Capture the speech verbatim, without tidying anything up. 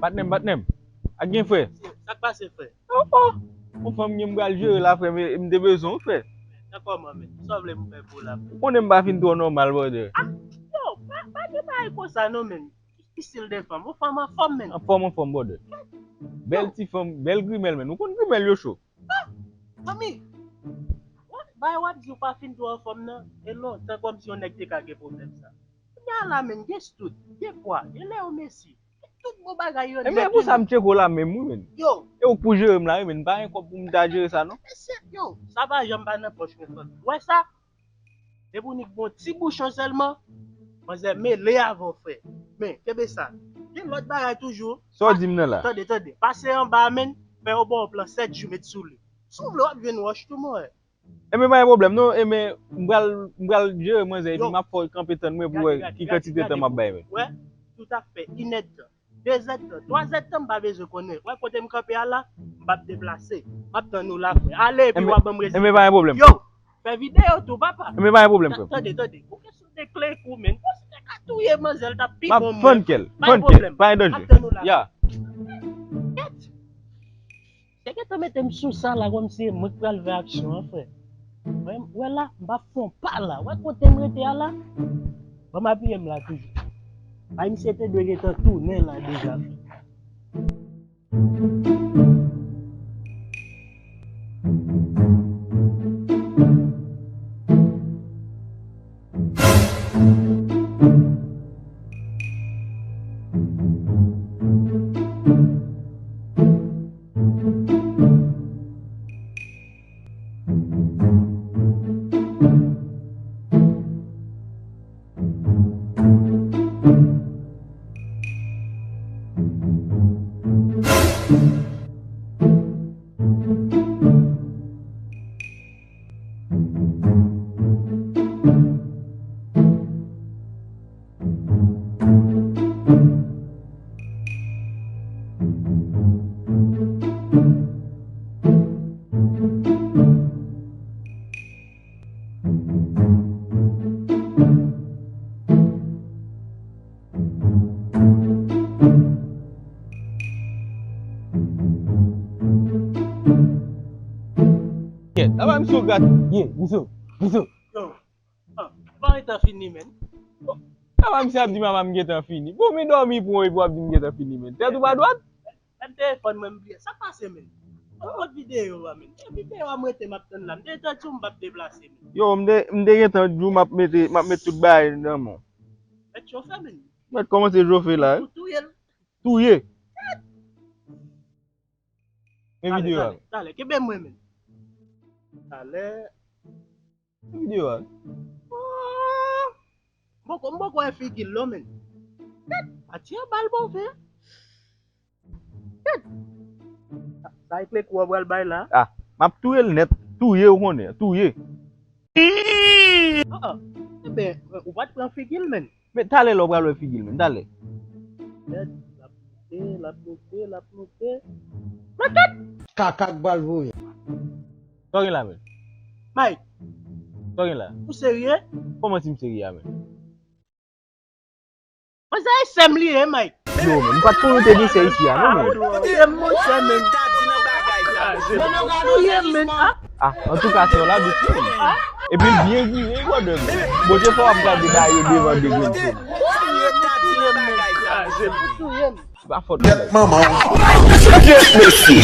Patnè m, patnè m. Ak gen frè. Sa k pase, frè? Oh, oh. Yon fanm gen m pral jere la, frè, men m te bezwen w, frè. Nan kòman, men? Sa w vle m fè pou w la, frè? Ou konnen m pa fin twò nòmal, brother. Ah, yo, pa, pa gen bagay konsa non, men. Ki, ki stil de fanm? Yon fanm anfòm, men. Anfòm, anfòm, brother. Bèl ti fanm, bèl grimèl, men. Ou konn grimèl yo cho. Ah, manmi, w ap, bay w ap di w pa fin twò anfòm nan. E lontan kòmsi yon nèg te ka gen pwoblèm sa. Kounye a la, men, gen stout, gen pwa, gen Leo Messi. Tout bon bagay yo nèt. E men pou sa m tcheke w la menm, wi, men. Yo. E ou k pou jere m la, wi, men. M pa gen kòb pou m ta jere sa, non. Mesye, yo, sa pa janm pa nan pòch mwen, frè. Ou wè sa? Depi w nik bon ti bouchon sèlman, manzè mele avè w, frè. Men, kenbe sa. Gen lòt bagay toujou. Sa w di m nan la? Tande, tande. Pase anba a, men, fè yo ba w plan sèt jou, met sou li. Si w vle, w ap jwenn wòch tou, mon frè. Enben, pa gen pwoblèm, non. Enben, m pral, m pral jere manzè, epi m ap fè w kanpe tann mwen pou wè ki kantite tan m ap bay, men. Wè, toutafè, inèdtan. De zèdtan, twa zèdtan, m pa bezwen konnen. Wè kote m kanpe a la, m p ap deplase. M ap tann ou la, frè. Ale, epi w a ban m rezilta. Enben, pa gen pwoblèm. Yo, fè videyo tou, papa. Enben, pa gen pwoblèm, frè. Tande, tande. Ou kesyon de kle kou, men. Ou si te ka touye manzè, l t ap pi bon, men. M ap fann kè l. Pa gen pwoblèm. Pa gen danje. M ap tann ou la. Ya. Kèt. Se gentan mete m sou sa la, kòmsi se mwen k pral fè aksyon an, frè. Wè, wè la, m p ap fè yon pa la. Wè kote m rete a la? Ban m apiye m la toujou. Bay misye te dwe gentan tounen la deja, frè. Kèt, apa misye w gate? Ye, misye, misye. Yo, ah, pa gentan fini, men. Apa misye ap di m apa m gentan fini? Bon, men dòmi pran w epi w ap di m gentan fini, men. Tèt ou pa dwat? Menm telefòn mwen m bliye. Sa k pase, men? Yon lòt videyo a, men. E videyo a m rete m ap tann la. M te gentan di w m p ap deplase, men. Yo, m te, m te gentan di w m ap mete, m ap met tout bagay nan men w. Mèt chofe, men. Mèt kòmanse chofe la, wi. Ou touye l. Touye. Men videyo a. Talè, talè, kenbe mwen, men. Talè. Videyo a. Oh! M poko, m poko wè figi l non, men. Tèt! Pati anba l bon vre. Tèt! Sa e kle kou w pral bay la. Ah, m ap touye l nèt. Touye, ou konnen. Touye. Ah, ah. Enben, ou pa t pran figi l, men. Men talè la w pral wè figi l, men. Talè. Tèt, l ap moute, l ap moute, l ap moute. Mwen tèt! Kaka k pral voye. Sa w gen la, men? Mike. Sa w gen la? Ou serye? Kòman si m serye a, men? Mwen se sè m li ye, Mike. Yo, men, m pa t konnen w te gen sè isi a, non, men. Ou serye, monchè, men. Ou serye, men. Ah, antouka, se yon labit, men. Epi l byen vire, brother, men. Bondye fè w ap gade bagay yo devan de grenn fo. Se pa fòt mwen. Manman w. Kèt mesye.